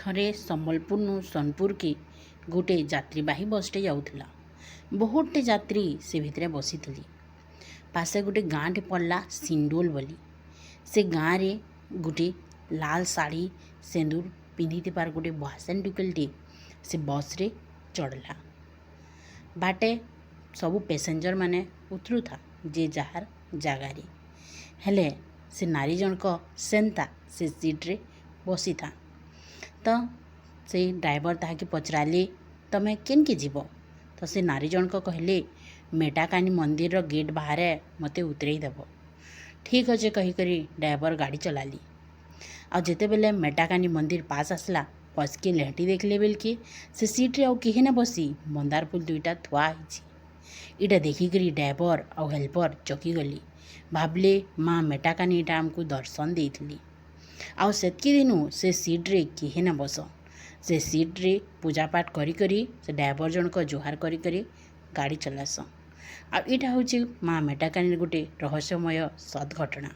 ଥରେ ସମ୍ବଲପୁରନୁ ସୋନପୁରକେ ଗୋଟେ ଯାତ୍ରୀବାହୀ ବସ୍ଟେ ଯାଉଥିଲା। ବହୁତଟେ ଯାତ୍ରୀ ସେ ଭିତରେ ବସିଥିଲେ। ପାଶେ ଗୋଟେ ଗାଁଟେ ପଡ଼୍ଲା ସିଣ୍ଡୋଲ ବୋଲି। ସେ ଗାଁରେ ଗୋଟେ ଲାଲ୍ ଶାଢ଼ୀ ସିନ୍ଦୁର ପିନ୍ଧିଥିବାର ଗୋଟେ ଭୁଆସେନ୍ ଟୁକେଲ୍ଟେ ସେ ବସ୍ରେ ଚଢ଼୍ଲା। ବାଟେ ସବୁ ପେସେଞ୍ଜର୍ମାନେ ଉତରୁଥା ଯେ ଯାହାର ଜାଗାରେ, ହେଲେ ସେ ନାରୀ ଜଣକ ସେନ୍ତା ସେ ସିଟ୍ରେ ବସିଥା। ତ ସେ ଡ୍ରାଇଭର୍ ତାହାକେ ପଚରାଲେ, ତମେ କେନ୍କେ ଯିବ? ତ ସେ ନାରୀ ଜଣକ କହିଲେ, ମେଟାକାନି ମନ୍ଦିରର ଗେଟ୍ ବାହାରେ ମୋତେ ଉତରେଇ ଦେବ। ଠିକ୍ ଅଛେ କହିକରି ଡ୍ରାଇଭର୍ ଗାଡ଼ି ଚଲାଲି। ଆଉ ଯେତେବେଲେ ମେଟାକାନି ମନ୍ଦିର ପାସ୍ ଆସିଲା, ପଛକେ ଲେହେଟି ଦେଖିଲେ ବେଲ୍କେ ସେ ସିଟ୍ରେ ଆଉ କେହି ନା ବସି ମନ୍ଦାର ଫୁଲ୍ ଦୁଇଟା ଥୁଆ ହେଇଛି। ଇଟା ଦେଖିକରି ଡ୍ରାଇଭର୍ ଆଉ ହେଲ୍ପର୍ ଚକିଗଲେ। ଭାବଲେ, ମା ମେଟାକାନି ଇଟା ଆମକୁ ଦର୍ଶନ ଦେଇଥିଲେ। ଆଉ ସେତ୍କି ଦିନୁ ସେ ସିଟ୍ରେ କେହି ନା ବସନ୍। ସେ ସିଟ୍ରେ ପୂଜାପାଠ କରି କରି ସେ ଡ୍ରାଇଭର୍ ଜଣକ ଜୁହାର କରି କରି ଗାଡ଼ି ଚଲାସନ୍। ଆଉ ଇଟା ହଉଛି ମା ମେଟାକାନିର ଗୋଟେ ରହସ୍ୟମୟ ସତ୍ ଘଟଣା।